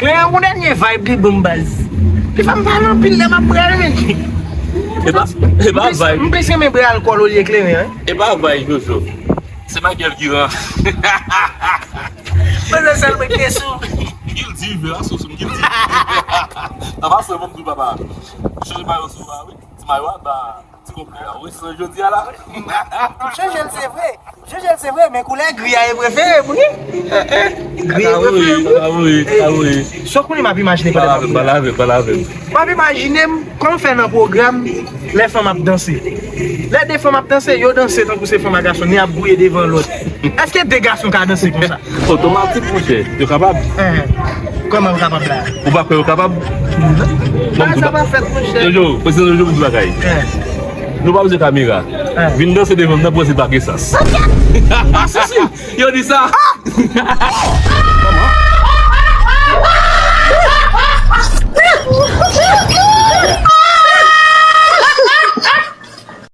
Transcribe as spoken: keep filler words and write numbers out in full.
Mwen yon dènye vibe li ban m baz. Li fè m pale anpil lè m ap pral men. E pa, e pa vibe. M plis renmen bwè alkòl olye kleren. E pa vibe, Jojo. Se Michael ki ran. Mwen se sèl mwen ki te sou. Guilty, vè la sou sou guilty. An pa sou bon tou papa. Chanje mayo sou la wi. Ti mayo a ba ti konplè a. Wi, se jodi a la. Chanje l se vre. Chanje l se vre, men koulè gri a e prefere m wi. Gri e prefere m wi. Awoye, awoye. Sa w konnen m ap imajine Pa pandan lave, pa lave, pa lave. M ap imajine m kòman fè nan pwogram lè fanm ap danse. Lè de fanm ap danse, yo danse tankou se fanm ak gason, ni ap gouye devan lòt. Èske de gason ka danse konsa? Otomatik monchè, yo kapab. Kòman m kapab la? Ou pa kwè yo kapab? Sa pa fèt monchè. Jojo, prezidan Jojo m di bagay. Nou pa bezwen kamera. Vin danse devan m nan pou se pa gen sans. Yo di sa.